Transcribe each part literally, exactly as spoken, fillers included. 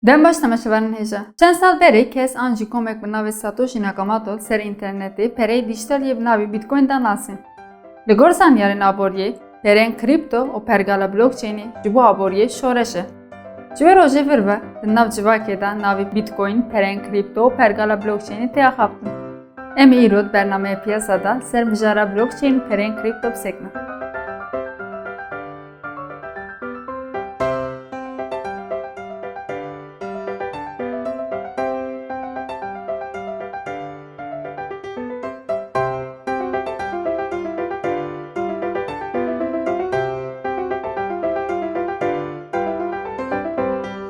Dem baş temaşevanên hêja. Çend sal berê kes an jî komek bi navê Satoshi Nakamoto li ser înternetê pereyê dîjîtal yê bi navê Bitcoin da nasîn. Li gor zanyarên aboriyê, pereyên krîpto û pergala blockchainê ji bo aboriyê şoreş e. Ji wê rojê vir ve di nav civakê de navê Bitcoin, pereyên krîpto û pergala blockchainê tê axaftin. Em ê îro di bernameya Piyasa de li ser mijara blockchain û pereyên krîpto bisekinin.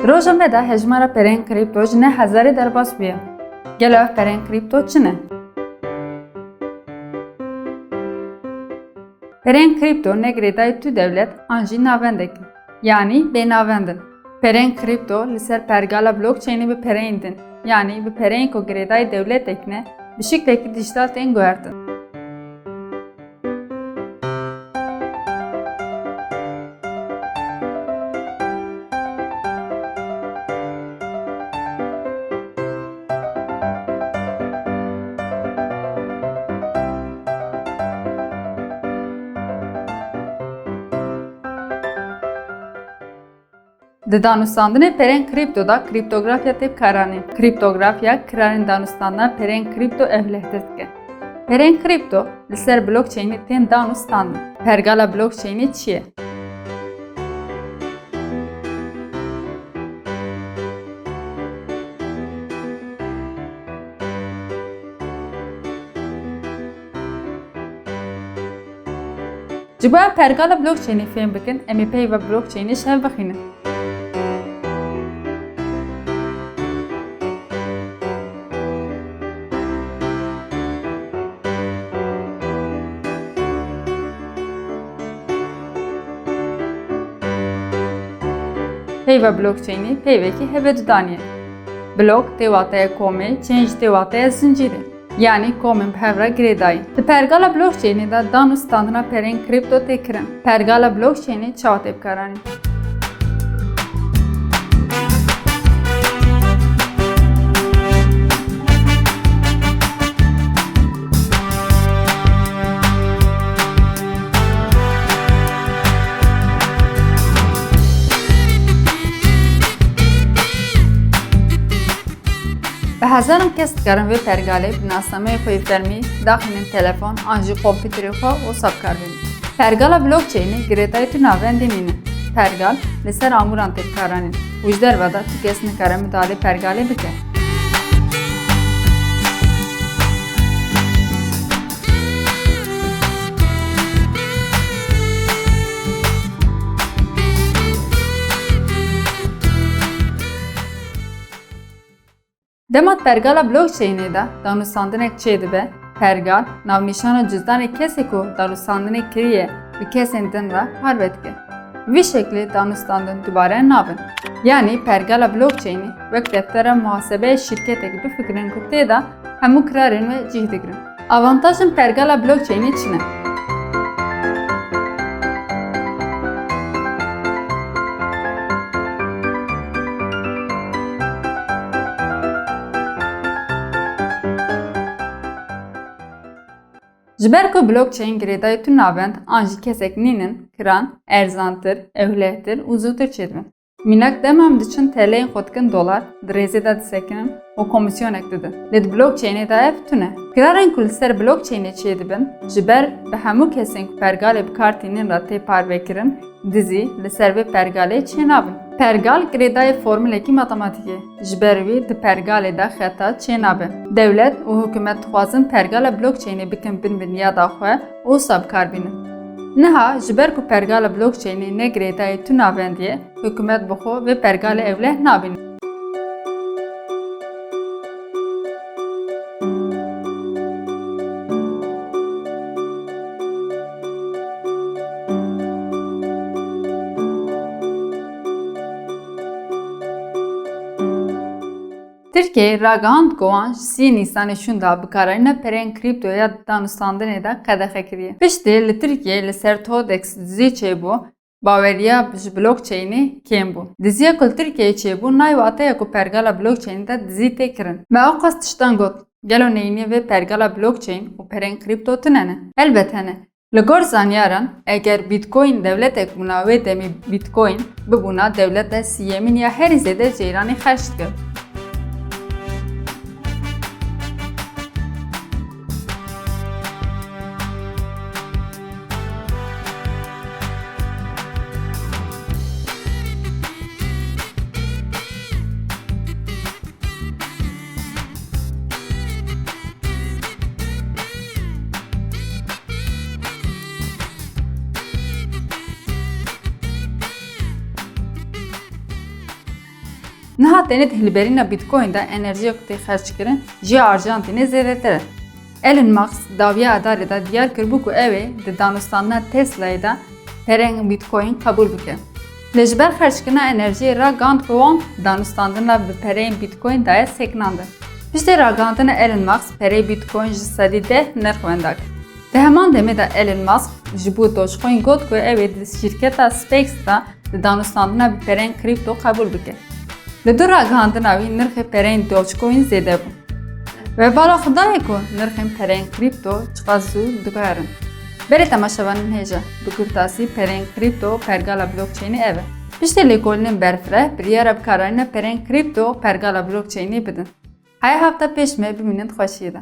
Di roja me de hejmara pereyên krîpto ji neh hezarê derbas bûye. Gelo ev pereyên krîpto çi ne? Pereyên krîpto ne girêdayî tu dewlet an jî navendek in, yanî bênavend in. Pereyên krîpto li ser pergala blockchainê bi pereyên din, yanî bi pereyên ku girêdayî dewletek ne, bi şiklekî dîjîtal tên guhertin. Di danûstandinê perên krîpto de krîptografya tê bikaranîn. Krîptografya kirarên danûstandina perên krîpto ewlehtir dike. Perên krîpto li ser blockchainê tên danûstandin. Pergala blockchainê çi ye? Ji bo em pergala blockchainê fêm bikin, em ê peyva blockchainê ji hev bixînin. Peyva blockchainê peyvekî hevdudanî ye. Block tê wateya komê, chain jî tê wateya zincîrê. Yanî komên bi hev re girêdayî. Di pergala blockchainê de dan û standina perên krîpto tê kirin. Pergala blockchainê çawa tê bikaranîn? Bi hezaran kes dikarin vê pergalê bi nasnameya xwe yê fermî daxînin telefon an jî kompûterê xwe û wisa bi kar bînin. Pergala blockchainê girêdayî tu navendê nîne. Pergal li ser amûran tê bikaranîn û ji derve de tu kes nikare midalê pergalê bike. Dema di pergala blockchainê de danûstandinek çêdibe, pergal navnîşana cizdanê kesê ku danûstandinê kiriye bi kesên din re parve dike. Vî şeklê danûstandin dubare nabin. Yanî pergala blockchainê wek deftera muhasebeyê şîrketekî bifikirin ku tê de hemû kirarên we cih digirin. Avantajên pergala blockchainê çi ne? Ji ber ku blockchain girêdayî tu navend an jî kesek nînin, kiran erzantir, ewlehtir û zûtir çêdibin. Mînak, dema em diçin T L'yên xwe dikin dolar, di rêzê de disekinin û komîsyonek didin. Lê di blockchainê de ev tune. Kirarên ku li ser blockchainê çêdibin, ji ber bi hemû kesên ku pergalê bi kar tînin re tê parvekirin, dizî li ser vê pergalê çênabin. Pergal girêdayî formulekî matematîkê. Ji ber wî di pergalê de xeta çênabe. Dewlet û hikûmet dixwazin pergala blockchainê bikin bin binyada xwe û wisa bi kar bînin. Niha ji ber ku pergala blockchainê ne girêdayî tu navendî ye, hikûmet bi xwe vê pergalê ewleh nabîne. Tirkiyeyê ragihand ku wan ji sî Nîsanê şûnda bikaranîna pereyên krîpto ya di danûstandinê de qedexe kiriye. Piştî li Tirkiyeyê li ser Todex dizî çêbû, baweriya ji blockchainê kêm bû. Diziya ku li Tirkiyeyê çêbû, nayê wateya ku pergala blockchainê de dizî tê kirin. Me ewqas tiştan got, gelo neyînî vê pergala blockchain û perên krîpto tune ne? Helbet hene. Li gor zanyaran, eger Bitcoin dewletek bûna, wê demê Bitcoin bibûna dewleta siyemîn ya herî zêde ji Îranê xerc dike. Niha tenê di hilberîna Bitcoin de enerjiya ku tê xerckirin ji ya Arjantînê zêdetir e. Elon Musk dawiya Adarê de diyar kiribû ku ew ê di danûstandina Tesla'yê de perên Bitcoin qebûl bike. Lê ji ber xerckirina enerjiyê ragihand ku wan danûstandina bi pereyên Bitcoin daye sekinandin. Piştî ragihandina Elon Musk pereyê Bitcoin ji sedî deh nirx wenda kir. Di heman demê de Elon Musk ji bo Dogecoin got ku ew ê di şîrketa SpaceX de di danûstandina bi pereyên krîpto qebûl bike. Li dû ragihandina wî nirxê pereyên Dogecoin zêde bû. Webala xwe dayê ku nirxên pereyên krîpto çiqas zû diguherin. Belê temaşevanên hêja, bi kurtasî pereyên krîpto û pergala blockchainê ev e. Piştî lêkolînên berfireh, biryara bikaranîna pereyên krîpto û pergala blockchainê bidin. Heya hefta pêş me bimînin di xweşiyê de.